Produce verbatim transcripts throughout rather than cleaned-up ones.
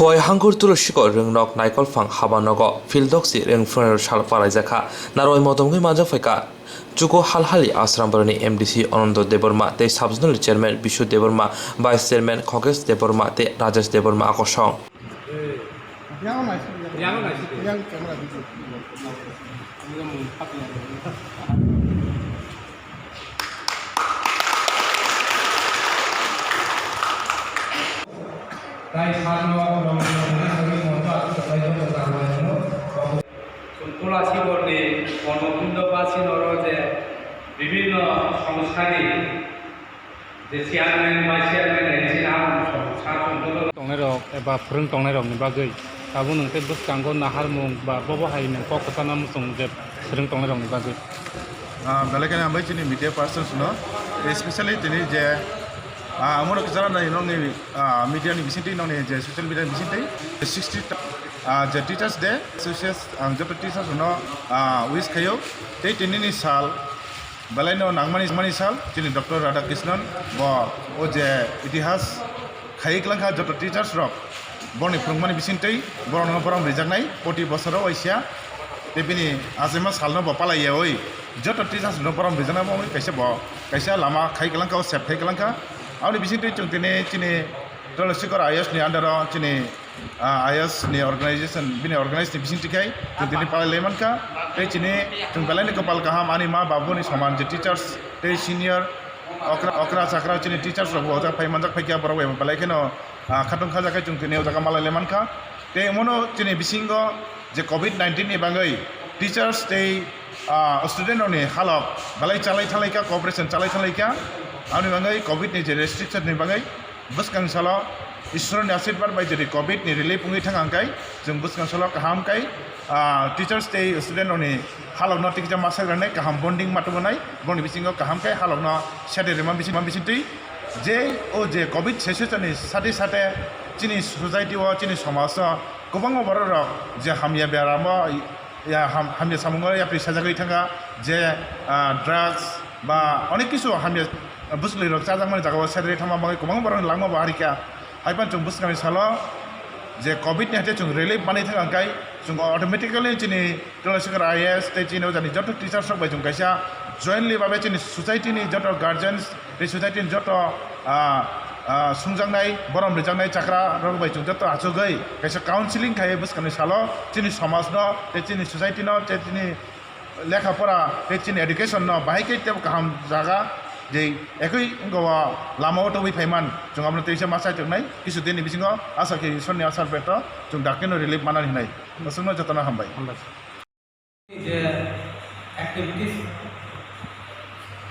Poi Hangkur Tulusikot Rwngnok Naikolphang Habanogo Phildoksi Rwngphru Sal palaijakha. Narwai motomgwi manjak phaikha Chuku Halhali Asrambarani M D C Anando Debbarma tei Sub Zonal Chairman Bishu Debbarma, Vice Chairman Khogesh Debbarma tei Rajesh Debbarma akosong. Tai sakno rong rong na sari monto aswk kwplai joto chang lai hwnwi. Chwng Tulasiborni Bornokundo basi noro je bibhinno songstha ni je chairman, vice chairman, N C hamung song sa chwng joto tongnai rok eba phwrwng tongnai rok ni bagwi tabuk nwng tei bwskango naharmung ba bobo hai nwng kok kwchangma muchung je phwrwng tongnai rok ni bagwi. Ah, belai kheno hambai chini media persons no, especially tini je, ah, omo no kwcharo nai nokni, ah, media ni bisingtwi, nokni je social media ni bisingtwi sixty ta, ah, je Teachers Day, association, ang joto teachers no, ah, wish khaio. Tei tini ni sal belai no nangmani, nangmani sal chini Doctor Radhakrishnan bo o je itihas khaiwi kwlangkha joto teachers rok borokni phwrwngmani bisingtwi borokno borom rijaknai proti bosoro waisa. Tei bini achaima salno bo palaiyawi joto teachers rokno borom rijaknai wngwi kaisa bo kaisa lama khai kwlangkha, o sep khai kwlangkha. Aboni bisingtwi chwng tini chini Tolasikhor I A S ni under o chini, ah, I A S ni organization, bini organize ni bisingtwi khai chwng tini palai lai mankha. Tei chini chwng belai ni kwpal kaham, ani ma babuni soman je teachers tei senior okra, okra chakra chini teachers rok bo o jaga phai manjak phaikha, borok bai belai kheno, ah, khatung khajakhe chwng tini o jaga malai lai mankha. Tei omono chini bisingo je covid nineteen ni bagwi teachers tei, ah, student rokni halok belai chalai thanglaikha, cooperation chalai thanglaikha. Aboni bagwi covid ni je restriction ni bagwi bwskang salo Ishwar ni asirwad bai jodi covid ni relief wngwi thang ang kai, chwng bwskang salo kaham kai, ah, teachers tei student rokni halokno tikisa ma sairanai kaham bonding ma tubunai, boni bisingo kaham kai halokno sede rima bising, bisingtwi je o je covid session ni sate sate chini society o, chini somaj o kwbangma borok rok je hamya beramo ya ham-, hamya samungo yapri sajagwi thangkha, je, ah, drugs ba onek kisu hamya bwswlwi rok chajakmani jagao sedri thangma bagwi kwbangma borokni langma bo harikha. Haiphano chwng bwskangni salo je covid ni haite chwng relief manwi thangkha, hwnkhe chwng automatically chini Tolasikhor I A S tei chini o jani joto teachers rok bai chwng kaisa jointly babe chini society ni joto guardians tei society ni joto, ah, ah, sungjaknai, borom rijaknai chakra rok bai chwng joto achugwi kaisa counseling khai bwskangni salo chini somaj no tei chini society no tei chini lekha pora tei chini education no bahai khe tebo kaham jaga je ekoi wngkha o lama o tobwi phaiman chwng abono teisa ma chaitongnai kisu din ni bisingo asa khe Ishwar ni asar beto chwng dakti no relief manani hinai. Aswkno jotono hambai. Hambai. Je activities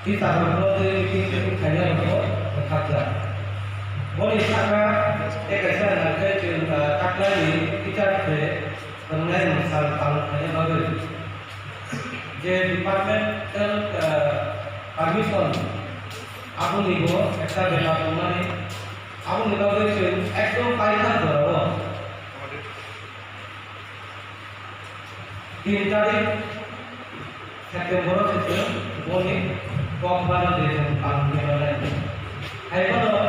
teacher rokno je meeting khaina rokno bwkhaklai. Boni saka tei kaisa nangkhe chwng, ah, taklai ni teacher se tongnai mungsa palok khaina bagwi. Je departmental, ah, permission aboni bo ekta bepar tongmani. Aboni bagwi chwng ekdom paithak jorao tin tarik September o se chwng boni kok bano de chwng palong khe manai. Hai bono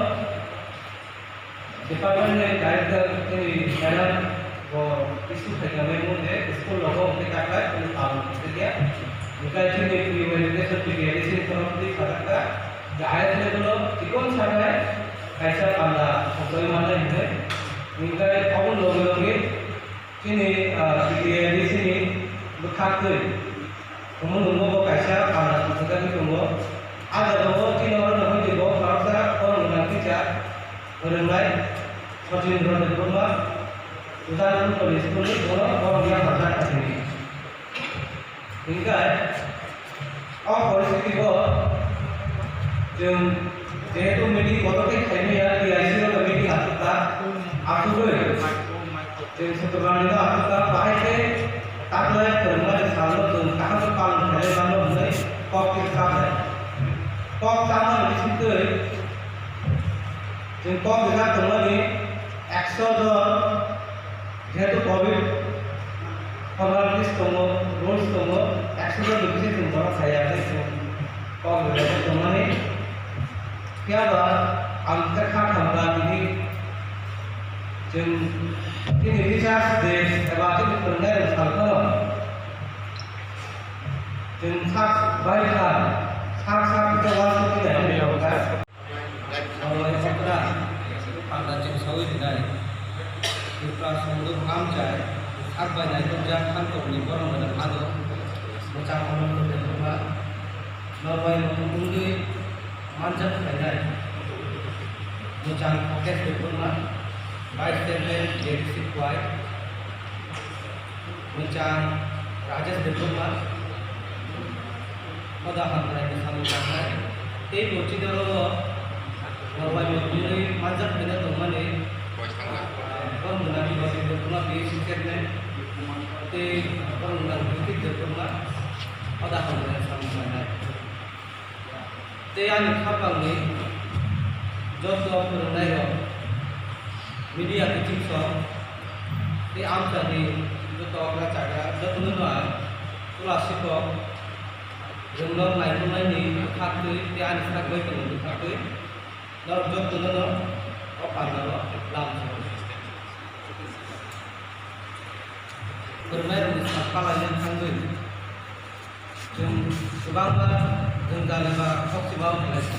department ni director tini madam bo issue khai kha memo je school logo hwnkhe taklai tini palong khe ya. Hwnkhe chini pre-validation P T A D C ni khorok twi kha jak kha je I S level o chikon sanai kaisa panda sokjagwi manai hwnwi. Hwnkhe obo logi logi chini, ah, P T A D C ni bwkhaktwi omo nungbo bo kaisa panda sokjagwi tongo. A jagao chini oro nugwi tongo khoroksa borok ni nang kisa rwngnai Sachin Debbarma, Udaipur College school ni borok, borok ni yapharjak kha tini. Hingkhe o poristiti bo chwng jehetu meeting kotor khe khaimaya, T I C o meeting aswk ta, aswkgwi chwng Sukrobani no aswk ta, bahai khe taklai phwrwngmani salno chwng kaham khe palon khailai mano hwnwi kok khe saknai. Kok sakmani bisingtwi chwng kok rijak tongmani ekso jon Jehetu covid formalities tongo, rules tongo, ekso jon ni bising chwng borok khaiya hwnwi chwng kok rwjagwi tongmani. Phiya ba ang khe kha thangkha tini Chwng chini Teachers' Day eba chini phwrwngnairok sal phano chwng sak bai kha, sak sak khe uansuknai hwnwi rw kha. Abo bai okra panda chwng saui rwnai. Tripura Songduk Amchai sak bai naitukjak Khantorni borok rwna phano mwchang Anando Debbarma, norbai muthung wngwi manjak khlainai mwchang Mukesh Debbarma, Vice Chairman J D C Khwai, mwchang Rajesh Debbarma, hoda hamkrai ni samung tangnai, tei bo chini oro norbai muthungwi manjak khlaina tongmani, ah, borok gwnang Rajesh Debbarma, B C Chairman, tei borok gwnang Ritik Debbarma, hoda hamkrai ni samung tangnai. Tei ani khapangni joto phwrwngnairok, media kiching song, tei amchaini joto okra chagra jotono no ang chwla sikok rwngno naituknaini bwkhaktwi tei ani sak bai tongmani bwkhaktwi norok jotono no o pandao lam song. Phwrwngnairokni sak palaina thangwi chwng kwbangma jwngjal eba khokchima wng khlaikha.